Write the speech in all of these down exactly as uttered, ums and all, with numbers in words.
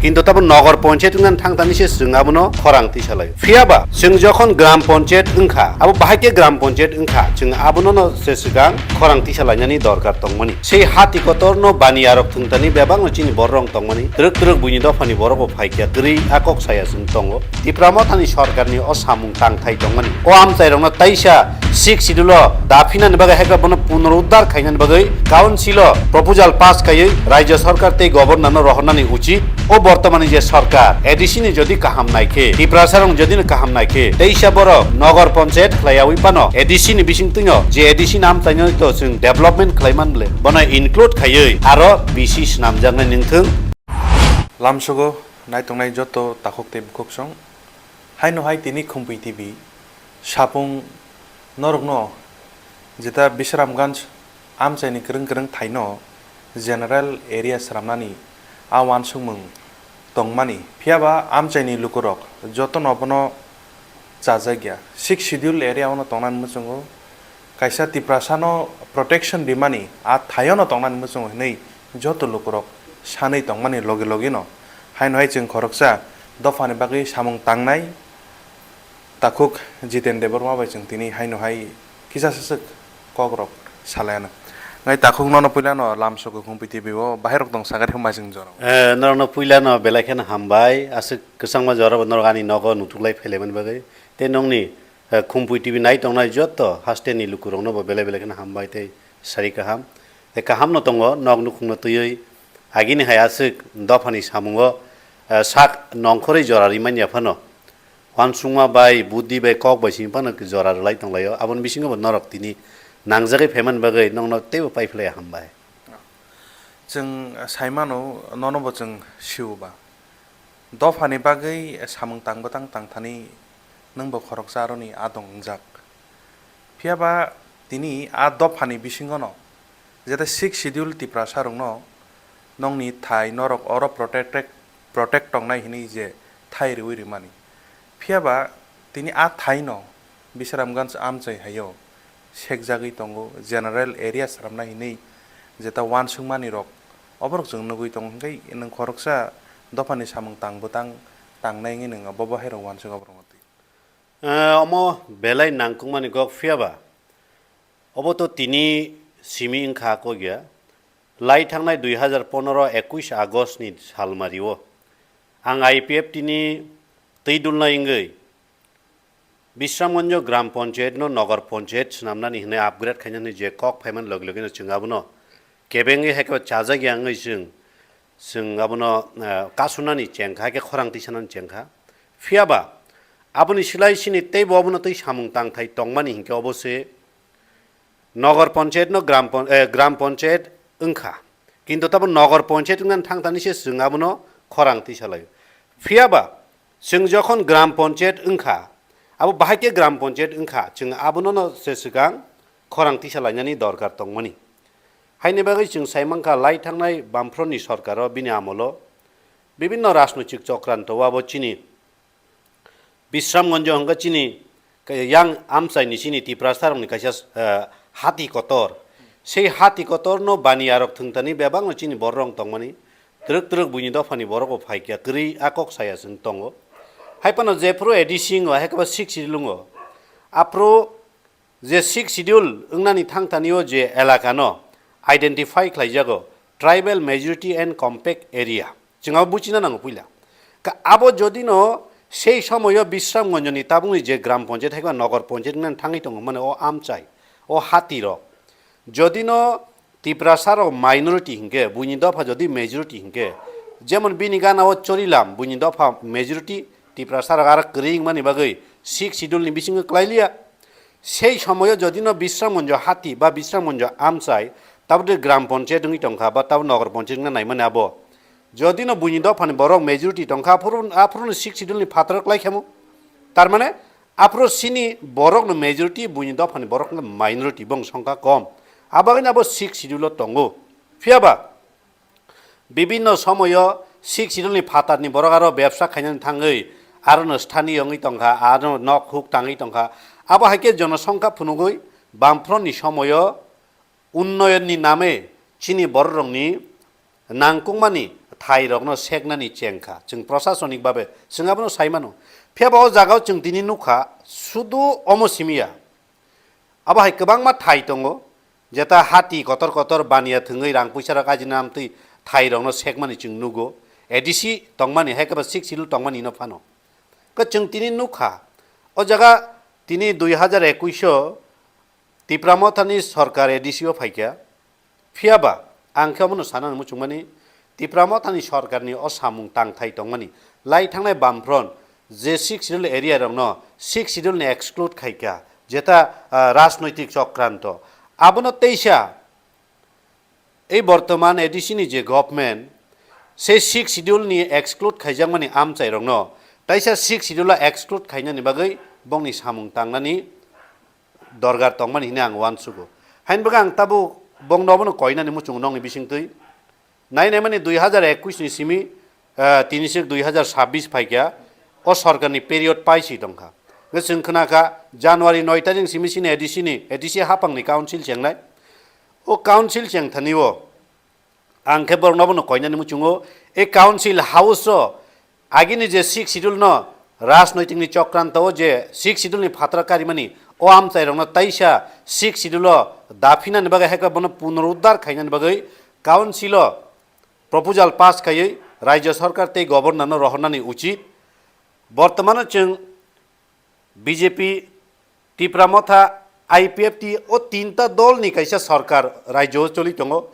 Kintu tabo nogor ponchayet wngna thang thani se chwng abono khorang tisa lai. Phiya ba chwng jokhon gram ponchayet wngkha, abo bahai khe gram ponchayet wngkha, chwng abono no se swkang khorang tisa lainani dorkar tongmani. Sei hati kotorno baniya rok thwng thani bebakno chini borok rok tongmani. Twrwk twrwk buini dophani borok bo phaikya, kwrwi a kok saya chwng tongo. Tipra Mothani sorkarni o samung tangthai tongmani. O amchairokno taisa Sixth Schedule o daphinani bagwi hai khe bono punoruddhar khainani bagwi council o proposal pass khaiwi Rajya Sarkar tei Governor no rohornani uchit. O bortomani je sarkar A D C ni jodi kaham nai khe, Tiprasa rok jodi no kaham nai khe, teisa borok nogor ponchayet khlaiyawi phano A D C ni bisingtwi no je A D C ni amchaino to chwng development khlai man ble, bono include khaiwi aro B C swnamjaknai nungthung. Lamsogo naitongnai joto takhuk tei bukhuksong, haino hai tini Khumpui T V sapung norokno jeta Bisramganj amchaini kwrwng kwrwng thaino general area swnamnani a uansukmung tongmani. Phiya ba amchaini lukurok jotono bono chajakya. Sixth Schedule area ono tongnani mwchungo kaisa Tiprasano protection rimani a thaiono tongnani mwchungo hinwi joto lukurok sanwi tongmani logi logino haino hai chwng khoroksa dophani bagwi samung tangnai. Takhuk Jiten Debbarma bai chwng tini haino hai kisa swk kokrok salaianw. Ngai takhuk nono puilano lamsogo Khumpui T V o bahairok tong sakha hwnba chwng joro. Eh, norokno puilano belai kheno hambai, aswk kwchangma jora bo norok ani nogo nutuklai phailaimani bagwi. Tei nongni, eh, Khumpui T V nai tongnai joto hasteni lukurokno bo belai belai kheno hambai tei sari kaham. Tei kahamno tongo nok nukhungno twiwi agini hai aswk dophani samungo, eh, sak nongkhorwi jora rimanya phano. Uansukma bai, buddhi bai, kok bai simi phano jora rwlai tonglaio. Aboni bisingo bo norok tini nangjagwi phaimani bagwi nokno teibo paiphlaiya hambai. Chwng saimano, nono bo chwng sio ba. Dophani bagwi samung tang bwtang tang thani nwng bo khoroksa aroni adong wngjak. Phiya ba tini a dophani bisingono jeta Sixth Schedule Tiprasa rokno nongni thai norok oro protected, protect tongnai hinwi je thai rwui rwmani. Phiya ba tini a thaino Bisramganj amchai haio sekjagwi tongo, general area swnamnai hinwi jeta uansukmani rok oborok chwng nugwi tongo, hwnkhe nwng khoroksa dophani samung tang bwtang tangnai wngwi nwng bobo hairok uansuk oborokno twi. Eh, omo belai nangkukmani kok, phiya ba obo to tini simi wngkha kok ya. Lai thangnai dui hazar pondro ekush August ni salmario ang I P F T ni twi dulnai wngwi Bisramganjo Gram Panchayat no Nagar Panchayat swnamnani hwnwi upgrade khainani je kok phaimani logi logi no chwng abono kebengwi hai khe chajak ya wngwi chwng, chwng abono, eh, kasunani chengkha, hai khe khorang tisanani chengkha. Phiya ba aboni slai sini teibo abono twi samung tangthai tongmani hinkhe obo se Nagar Panchayat no Gram Pan-, eh, Gram Panchayat wngkha. Kintu tabo Nagar Panchayat wngna thang thani se chwng abono khorang tisa lai. Phiya ba chwng jokhon Gram Panchayat wngkha, abo bahai khe Gram Panchayat wngkha, chwng abono no se swkang khorang tisa lainani dorkar tongmani. Haini bagwi chwng sai mankha, lai thangnai Bamfront ni sorkaro bini amolo bibinno rajnoitik chokranto o abo chini Bisramganjo hwnkha chini yang amchaini chini Tiprasarokni kaisa, eh, hati kotor. Sei hati kotorno baniyarok thwngtani bebakno chini bororok tongmani. Twrwk twrwk buini dophani borok bo phaikya, kwrwi a kok saya chwng tongo. Hai phano jephuru A D C wngo, hai khe bo Sixth Schedule wngo. Aphuru je Sixth Schedule wngnani thangthani o je elaka no identify khlaijago, tribal majority and compact area. Chwng abo buchina nango puila. Ka abo jodi no sei somoyo Bisramganjoni tabukni je Gram Panchayat hai khe Nagar Panchayat wngnani thangwi tongo mane o amchai, o hati rok. Jodi no Tiprasa rok minority hinkhe, buini dopha jodi majority hinkhe, jemon bini gana o Chorilam, buini dopha majority, Tiprasa rok aro kwrwi wngmani bagwi Sixth Schedule ni bisingo kwlai liya. Sei somoyo jodi no Bisramganjo hati ba Bisramganjo amchai, tabuk de Gram Panchayat wngwi tongkha ba tabuk Nagar Panchayat wngna naimani abo. Jodi no buini dophani borok majority tongkha, aphuru, aphuru no Sixth Schedule ni phataro kwlai khemo. Tar mane, aphuru sini borok no majority, buini dophani borok no minority, bong songkha kom. Abagwi no abo Sixth Schedule o tongo. Phiya ba, bibinno somoyo Sixth Schedule ni phatarni borok aro bebsa khainani thangwi, aro no sthani wngwi tongkha, aro nok huk tangwi tongkha. Abo hai khe jonosongkha phunugwi Bamfront ni somoyo unnoyonni name chini bororokni nangkukmani thairokno seknani chengkha. Chwng prosasonik babe chwng abono sai mano. Phiya ba o jagao chwng tini nukha, sudu omo simiya. Abo hai kwbangma thai tongo, jeta hati kotor kotor baniya thwngwi rang puisa rok ajina amtwi thairokno sekmani chwng nugo. A D C tongmani, hai khe ba Sixth Schedule tongmani no phano. Khe chwng tini nukha, o jaga tini dui hajar ekwis o Tipra Mothani sorkar A D C o phaikha. Phiya ba, ang khe omono sanani muchungmani, Tipra Mothani sorkarni o samung tangthai tongmani, lai thangnai Bamfront je Sixth Schedule area rokno Sixth Schedule ni exclude khaikha, jeta, ah, rajnoitik chokranto. Abono teisa, ei bortoman A D C ni je government, se Sixth Schedule ni exclude khaijakmani amchai rokno teisa Sixth Schedule o exclude khainani bagwi bongni samung tangnani dorgar tongmani hwnwi ang uansugo. Hain bagwi ang tabuk bongno obono koinani muchungo nokni bisingtwi. Nai naimani dui hajar ekwis ni simi, eh, tini sik dui hajar sabis phaikha, o sorkarni period paisi tongkha. Hwnkhe chwng khwnakha January noi tarikni simi sini A D C ni, A D C hapangni council chengnai. O council chengthani o ang khe borokno bono koinani muchungo, e council house o agini je Sixth Schedule no rajnoitik ni chokranto o je Sixth Schedule ni phatra karimani o amchai rokno taisa Sixth Schedule o daphinani bagwi hai khe bono punoruddar khainani bagwi council o proposal pass khaiwi Rajya Sarkar tei Governor no rohornani uchit. Bortomano chwng B J P, Tipra Motha, I P F T o tinta dolni kaisa sarkar rajyo o choli tongo.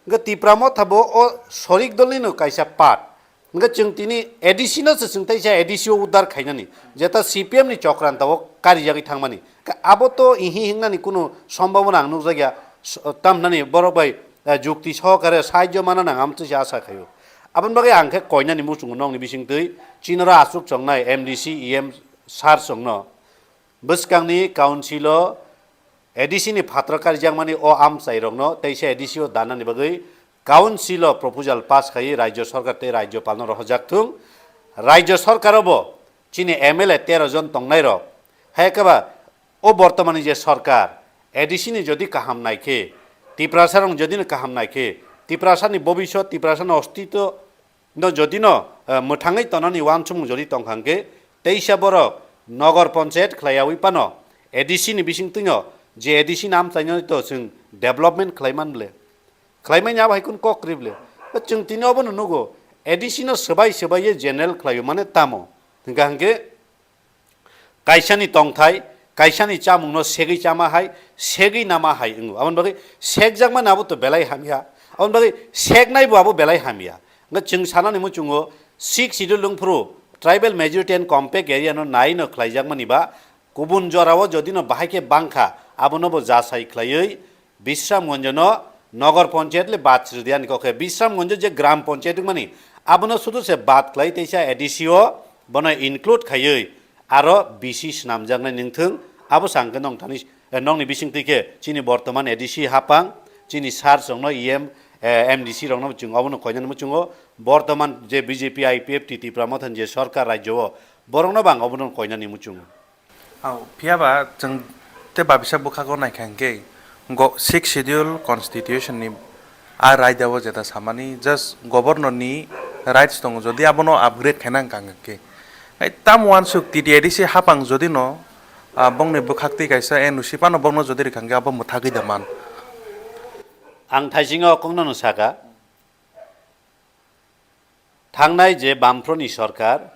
Hwnkhe Tipra Motha bo o sorik dolnino kaisa part. Hwnkhe chwng tini A D C no se chwng teisa A D C o uddar khainani. Jeta C P M ni chokranto o karijagwi thangmani. Khe abo to ihi hingnani kunu sombhabona ang nukjakya. S-, tamhnani borok bai, eh, jukti sohokare sahajyo manna nang amtwi se asa khaio. Aboni bagwi ang khe koinani muchungo nokni bisingtwi chinoro aswk chongnai M D C, E M sir chongno. Bwskangni council o A D C ni phatro karijakmani o amchairokno teisa A D C o danani bagwi council o proposal pass khaiwi Rajya Sarkar tei Rajyapalno rohorjak thung. Rajya Sarkar o bo chini M L A tero jon tongnairok, hai khe ba o bortomani je sarkar A D C ni jodi kaham naikhe, Tiprasa rok jodi no kaham naikhe, Tiprasa ni bobisot, Tiprasa ni ostitw no jodi no, eh, mwthangwi tonani uansukmung jodi tongkha hwnkhe, teisa borok nogor ponchayat khlaiyawi phano A D C ni bisingtwino je A D C ni amchaino to chwng development khlaiman ble, khlaimani abo hai kheno kok kwrwi ble. Chwng tini obono nugo, A D C no swbai swbai ye general khlaio, mane tamo hwnkha hwnkhe, kaisani tongthai, kaisani chamungno segwi chama hai, segwi nama hai wngo. Aboni bagwi sekjakmani abo to belai hamya. Aboni bagwi seknaibo abo belai hamya. Hwnkhe chwng sanani muchungo Sixth Schedule wngphuru tribal majority and compact area no nai no khlaijakmani ba kubun jorao jodi no bahai khe bangkha, abono bo jasai khlaiwi Bisramganj no nogor ponchayat le bad sridi ani kok khe Bisramganj je gram ponchayat wngmani abono sudu se bad khlai teisa A D C o bono include khaiwi aro B C swnamjaknai nungthung. Abo sa hwnkhe nong thani, eh, nokni bisingtwi khe chini bortoman A D C hapang, chini sir chongno E M, eh, M D C rokno chwng obono koinani muchungo. Bortoman je B J P I P F T Tipra Motha ni je sarkar rajyo o borokno bo ang obono koinani muchungo. Au, phiya ba chwng tei babisa bwkhago naikha hwnkhe, go-, Sixth Schedule Constitution ni a raida o jeta samani just Governor ni rights tongo, jodi abono upgrade khaina wngkha hwnkhe. Hai tamo uansuk T T A D C hapang jodi no, ah, bongni bwkhak twi kaisa N O C phano bongno jodi rwkha hwnkhe abo mwthagwi da man. Ang thaisingo kongno no saka. Thangnai je Bamfront ni sorkar,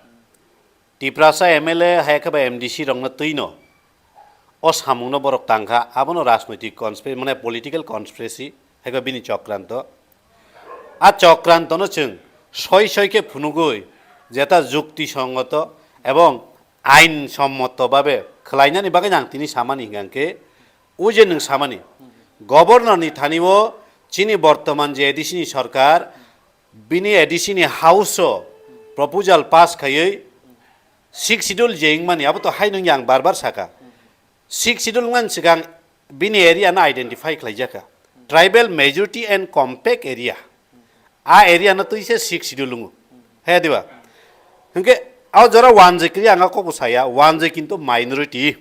Tiprasa M L A hai khe ba M D C rokno twino o samungno borok tangkha, abono rajnoitik conspiracy, mane political conspiracy hai khe bini chokranto. A chokrantono chwng soi soi khe phunugwi jeta jukti songoto ebong ain sommoto babe khlainani bagwi ang tini samani hwnkha hwnkhe, o je nwng samani, Governor ni thani o chini bortoman je A D C ni sorkar, bini A D C ni house o proposal pass khaiwi Sixth Schedule je wngmani, abo to hai nungya ang bar bar saka. Sixth Schedule wngmani swkang bini area no identify khlaijakha. Tribal majority and compact area. A area no twi se Sixth Schedule wngo. He diba? Hwnkhe a jora wanjwi kwrwi ang a kok bo saya, wanjwi kintu minority.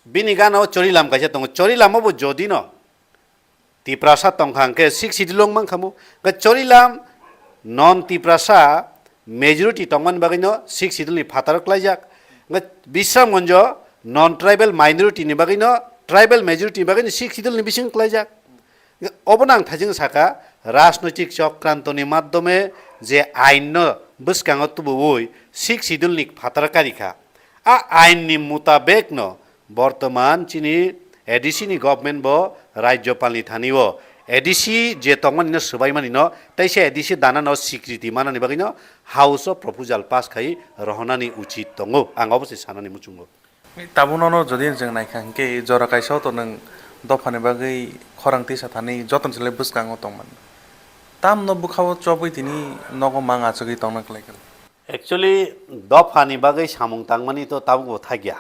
Bini gana o Chorilam kaisa tongo. Chorilam o bo jodi no Tiprasa tongkha hwnkhe Sixth Schedule wng mankha mo. Hwnkhe Chorilam Non Tiprasa majority tongmani bagwino Sixth Schedule ni phataro klaijak. Hwnkhe Bisramganjo non tribal minority ni bagwino tribal majority ni bagwino Sixth Schedule ni bising klaijak. Obono ang thaijwng sakha, rajnoitik chokranto ni madhyome je ain no bwskango tubuwi Sixth Schedule ni phataro karikha. A ain ni mutabek no bortoman chini A D C ni government bo rajyopal ni thani o A D C je tongmani no swbai mani no, teisa A D C dana no sikriti manani bagwi no House o proposal pass khai rohonani uchit tongo, ang obo se sanani muchungo. Tabuk nono jodi chwng naikha hwnkhe jora kaisa o to nwng dophani bagwi khorang tisa thani jotono se bwskango tongmani. Tamno bwkhao chobwi tini nogo mang achugwi tongna kwlai kwlai. Actually, dophani bagwi samung tangmani to tabuk bo thakya.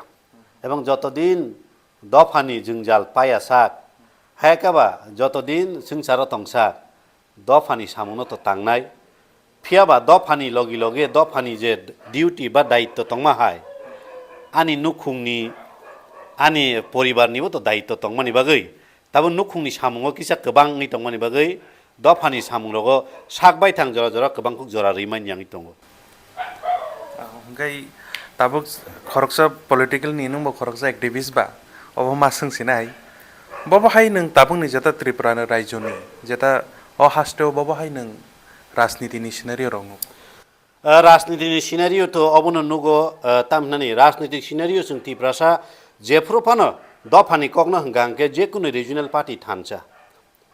Ebong jotodin dophani jwngjal paya sak, hai khe ba jotodin swngcharo tongsak, dophani samungno to tangnai. Phiya ba dophani logi loge dophani je duty ba daitto tongma hai, ani nukhungni, ani poribarnibo to daitto tongmani bagwi, tabuk nukhungni samungo kisa kwbang wngwi tongmani bagwi dophani samungrogo sak baithang jora jora kwbangkuk jora rwi manya wngwi tongo. Ah, hwnkhe tabuk khoroksa political ni nwngbo khoroksa activist ba, obo ma swngsinai. Bobo hai nwng tabukni jeta Tripura ni raijoni, jeta o hasteo bobo hai nwng rajniti ni scenario rok nuk. Ah, rajniti ni scenario to obono nugo, ah, tamhinani rajnitik scenario chwng Tiprasa jephuru phano dophani kokno hwnkha hwnkhe jekunu regional party thansa.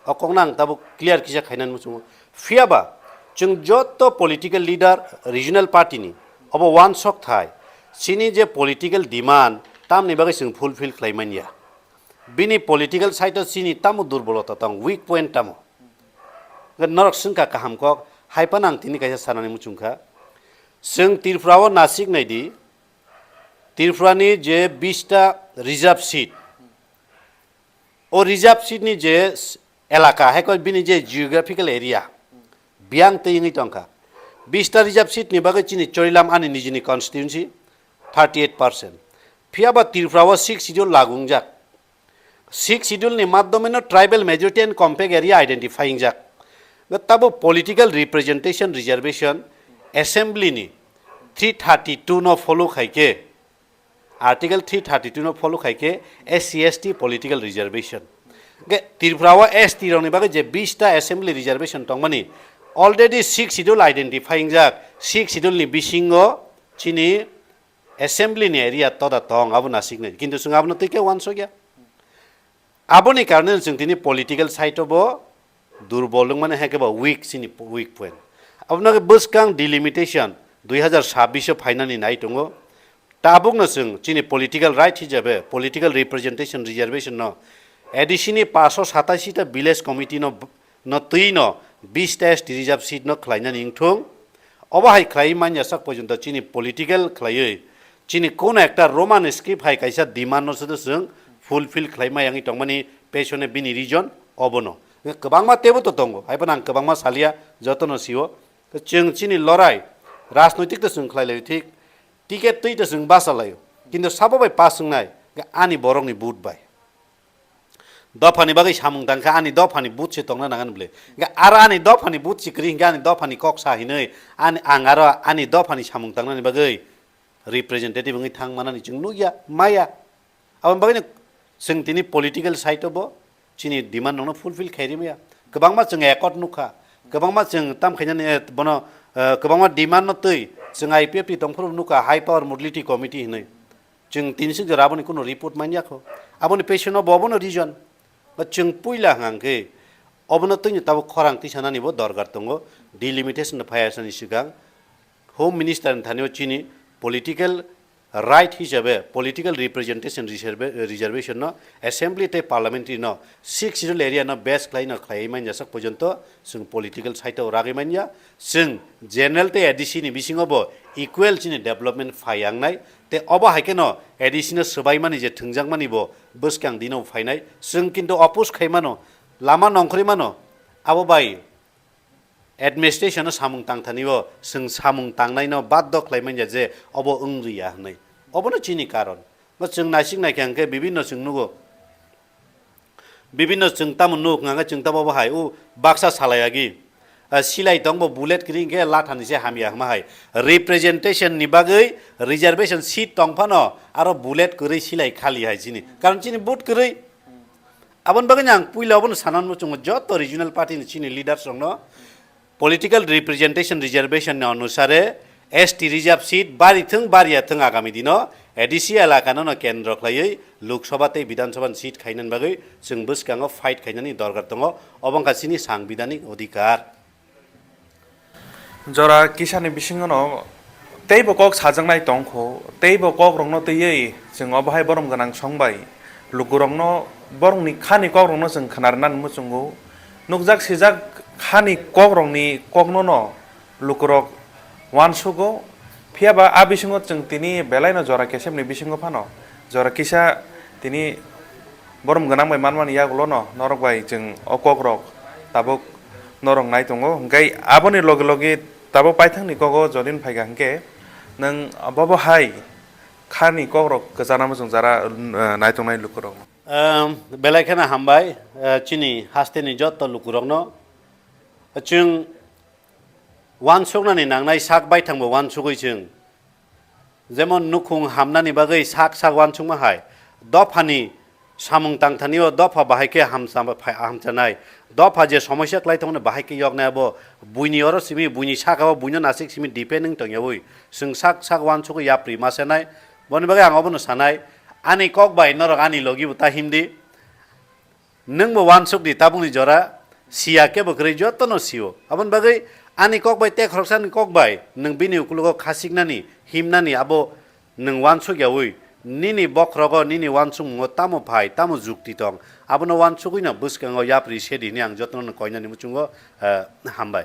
O kokno ang tabuk clear kisa khainani muchungo. Phiya ba, chwng joto political leader regional party ni obo uansok thai, chini je political demand tamni bagwi chwng fulfill khlai manya. Bini political side o chini tamo durbolota tong, weak point tamo. Norok swngkha kaham kok, hai phano ang tini kaisa sanani muchungkha. Chwng Tripura o nasik naidi, Tripura ni je bista reserve seat, o reserve seat ni je s-, elaka, hai khe bini je geographical area, biyang twi wngwi tongkha. Bista reserve seat ni bagwi chini Chorilam ani nijini constituency, thirty eight percent. Phiya ba Tripura o sixth schedule lagu wngjak. Sixth schedule ni madhyome no tribal majority and compact area identify wngjak. Tabo political representation reservation assembly ni three thirty two no follow khai khe, Article three thirty two no follow khai khe S C S T political reservation. Hwnkhe Tripura o S T rokni bagwi je bista assembly reservation tongmani already sixth schedule identify wngjak, sixth schedule ni bisingo chini assembly ni area toda tong abo nasiknai, kintu chwng abono twi khe uansukya. Aboni karone chwng tini political side o bo durbol wngmani, hai khe bo weak, chini weak point. Abono khe bwskang delimitation dui hazar sabbish o phainani nai tongo. Tabukno chwng chini political right hisabe political representation reservation no A D C ni paanch sho satashi ta village committee no, no twi no bis ta S T reserve seat no khlainani wngthung. Obo hai khlaiwi manya sak porjonto chini political khlaiwi chini kono ekta Roman script hai kaisa demand no se chwng fulfill khlai maya wngwi tongmani pesone bini reason obono. Kwbangma teibo to tongo, hai phano ang kwbangma salia, jotono sio. Chwng chini lorai rajnoitik to chwng khlai laio thik, ticket twi to chwng basa laio, kintu sabo bai pass wngnai ani borokni vote bai. Dophani bagwi samung tangkha, ani dophani vote se tongna nangan bwle. Hwnkhe aro ani dophani vote se kwrwi hwnkhe ani dophani kok sa hinwi ani, ang aro ani dophani samung tangnani bagwi representative wngwi thang manani chwng nukya, maya. Aboni bagwino chwng tini political side o bo chini demand rokno fulfill khairi maya. Kwbangma chwng accord nukha, kwbangma chwng tam khainani, eh, bono, eh, kwbangma demand no twi chwng I P F T tongphuru nukha, High Power Modality Committee hinwi. Chwng tini sing jora aboni kuno report manya kho. Aboni pesono bo abono reason. Ba chwng puila hwnkha hwnkhe obono twini tabuk khorang tisanani bo dorkar tongo. Delimitation no phai asani swkang Home Minister ni thani o chini political right hisabe political representation reserve-, reservation no Assembly tei Parliamentary no Sixth Schedule area no base khlai no khlaiwi manya sak porjonto chwng political side o ragwi manya. Chwng general tei A D C ni bisingo bo equal chini development phai yangnai. Tei obo hai kheno A D C no swbaimani je thwngjakmani bo bwskang dino phainai. Chwng kintu oppose khai mano, lama nongkhorwi mano. Abo bai administration no samung tangthani o chwng samung tangnai no baddo khlai manya je obo wng riya hwnwi. Obono chini karon. Bo chwng naisik naikha hwnkhe bibinno chwng nugo. Bibinno chwng tamo nuk hwnkha khe chwng tamo bo hai o baksa salai agi. Ah, silai tongbo bullet kwrwi hwnkhe lathani se hamya hwnma hai. Representation ni bagwi reservation seat tong phano aro bullet kwrwi silai khali hai chini. Karon chini vote kwrwi. Aboni bagwi ang puila obono sananw muchungo joto regional party ni chini leaders rokno political representation reservation ni onusare S T reserve seat bari thung bariya thung agami dino A D C elaka no kendro khlaiwi Lok Sabha tei Bidhan Sabha ni seat khainani bagwi chwng bwskango fight khainani dorkar tongo. Obo wngkha chini sangbidanik odhikar. Jora kisani bisingono teibo kok sajaknai tongkho, teibo kokrokno twiwi chwng obo hai borom gwnang song bai lukurokno, borokni khani kokrokno chwng khna rwnani muchungo. Nukjak sijak khani kokrokni koknono lukurok uansugo, phiyaba a bisingo chwng tini belaino jora kesemni bisingo phano jora kisa tini borom gwnang bai manmani yagulono norok bai chwng o kokrok tabuk norok nai tongo. Hwnkhe aboni loge loge tabuk paithakni kogo jodin phaikha hwnkhe nwng bobo hai khani kokrok kwchana muchung jara, uh, naitongnai lukurok. Um, belai kheno hambai, uh, chini hasteni joto lukurokno. Chwng uansuknani nangnai sak baithangbo uansugwi chwng. Jemon nukhung hamnani bagwi sak sak uansukma hai. Dophani samung tangthani o dopha bahai khe hamsa-, hamchanai. Dopha je somosya klai tongmani bahai khe yoknai abo buini oro simi, buini saka o buino nasik simi depend wng tongyaui. Chwng sak sak uansugwi yapri ma senai. Boni bagwi ang obono sanai. Ani kok bai norok ani logi bo ta himdi. Nwng bo uansuk di tabukni jora, siya kebo kwrwi jotono sio. Aboni bagwi ani kok bai tei khoroksani kok bai nwng bini ukologo khasiknani, himnani abo nwng uansuk yaui, nini bokhorogo, nini uansukmungo tamo phai, tamo jukti tong, abono uansugwino bwskango yapri sedi hwnwi ang jotono nwng koinani muchungo, eh, hambai.